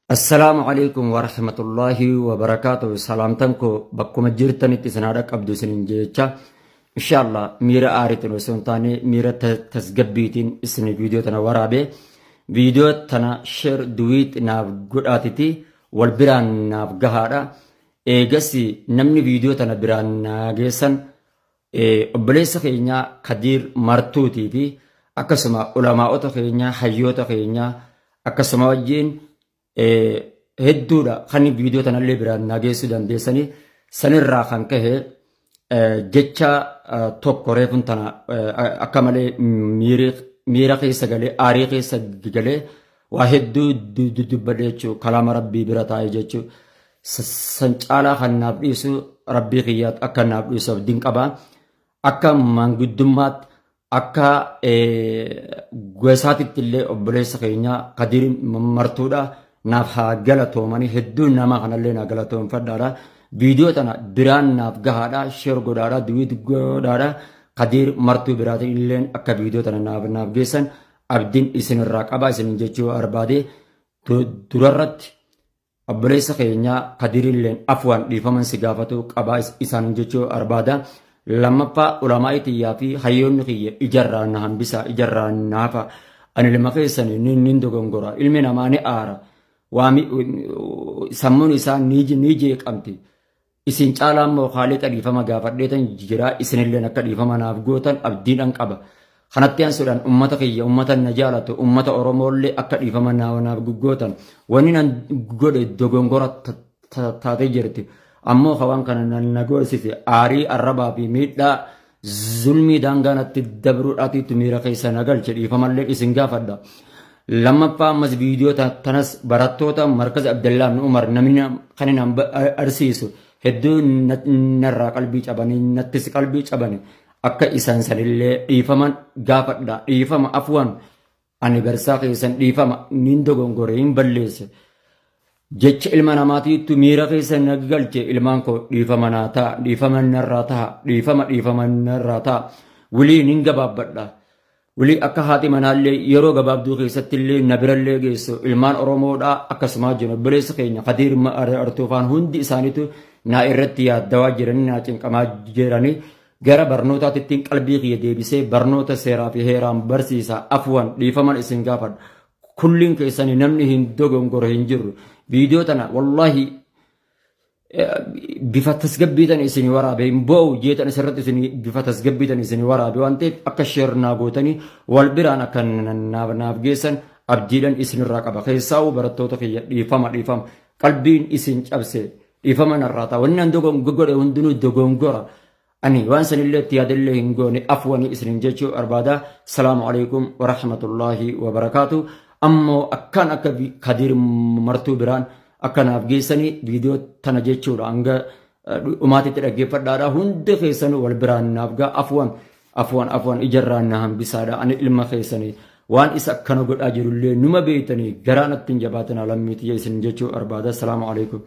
Assalaamu alaikum warahmatullaahi wabarakaatuh. Salaamtan koo bakkuma jirtanitti isin haa dhaqqabdu isinin jecha. Inshaallah miira aariitiin osoo hin taane miira tasgabbiitiin isin viidiyoo tana waraabe. Viidiyoo tana share duwiit naaf godhaatiti wal biraan naaf gahaadha. Eegas namni viidiyoo tana biraan naa geessan obboleessa keenya Kadiir Martuutii fi akkasuma ulamaa'ota keenya hayyoota keenya akkasuma wajjin hedduudha kan viidiyoo tanallee biraan naa geessuu dandeessanii sanirraa kan kahe jecha tokko reefun tana akka malee miira keessa galee aarii keessa galee waa hedduu dubbadhe jechuu kalaama rabbii bira taa'e jechuu san caalaa kan naaf dhiisu rabbii kiyyaat akka naaf dhiisu abdiin qaba akka maanguddummaatti akka gosaatitti illee obboleessa keenya Kadiir Martuudha naaf haa galatoomanii hedduu nama kanallee naa galatoomfadhaadha. Viidiyoo tana biraan naaf gahaadha sheer godhaadha duwiit godhaadha Kadiir Martuu biraatiin illeen akka viidiyoo tana naaf naaf geessan abdiin isinirraa qaba isin jechuu barbaade durarratti Obboleessa keenya Kadirilleen afwaan dhiifaman si gaafatu qaba isaanin jechuu barbaada. Lammaffaa ulamaa'ii tiyyaa fi hayyoonni kiyya ijarraa na hambisa ijarraa na hafa. Ani ilma keessan nin dogongora ilmi namaa ni aara. Sammuun isaa ni jeeqamti. Isin caalaa immoo Khaaliqa dhiifama gaafadheetan jira isinilleen akka dhiifama naaf gootan abdiidhan qaba. Kanatti aansuudhaan ummata kiyya ummata na jaalatu ummata Oromoollee akka dhiifama naaf gootan wanni nan godhe dogongora taatee jirti. Ammoo ka waan kana na goosise aarii arrabaa fi miidhaa Zulmii daangaa natti dabruudhaatiitu miira keessa na galche dhiifamallee isin gaafadha. Lammaffaa ammas viidiyoo tanas barattoota markaza Abdallaa ibn Umar namni kan hin arsiisu hedduu narraa qalbii cabanii nattis qalbii cabani akka isaan sanillee dhiifaman gaafadha dhiifama afwan Ani barsaa keessan dhiifama nin dogongore hin balleesse. Jecha ilma namaatiittu miira keessa na galche ilmaan koo dhiifama naa ta'a dhiifama narraa ta'a dhiifama dhiifama narraa ta'a wilii nin gabaabbadha. Wilii akka haati manaallee yeroo gabaabduu keessatti illee na birallee geessu ilmaan Oromoodhaa akkasumaa jiru obboleessa keenya Kadiir Artuufaan hundi isaaniitu naa irratti yaaddawaa jiranii naa cinqamaa jiranii Gara barnootaatittiin qalbii kiyya deebisee barnoota seeraa fi heeraan barsiisa afwan dhiifaman isin gaafadha. Kulliin keessanii namni hin dogongore hin jirru. Viidiyoo tana wallaahi bifa tasgabbiitan isin waraabe hin boo'u jeetan isirratti isin bifa tasgabbiitan isin waraabe waan ta'eef akka sheer naa gootanii wal biraan akka naaf naaf geessan abdiidhan isinirraa qaba. Keessaa'uu barattoota kiyya dhiifama dhiifama qalbiin isin cabse Dhiifama narraa ta'a. Wanni an godhe hundinuu dogongora. Ani waan sanillee itti yaadallee hin goone afwanii isinin jechuu barbaada. Salaamu alaikum wa rahmatullaahi wa barakaatu. Ammoo akkaan akka Kadiir Martuu biraan akka naaf geessanii viidiyoo tana jechuudha. Hanga dhumaatitti dhaggeeffadhaadha. Hundi keessanuu wal biraan naaf ga'a. Afwan afwan afwan ijarraa na hambisaadha. Ani ilma keessanii waan isa akkana godhaa jirullee numa beektanii garaa natti hin jabaatinaa lammii tiyya isin jechuu barbaada. Salaamu alaikum.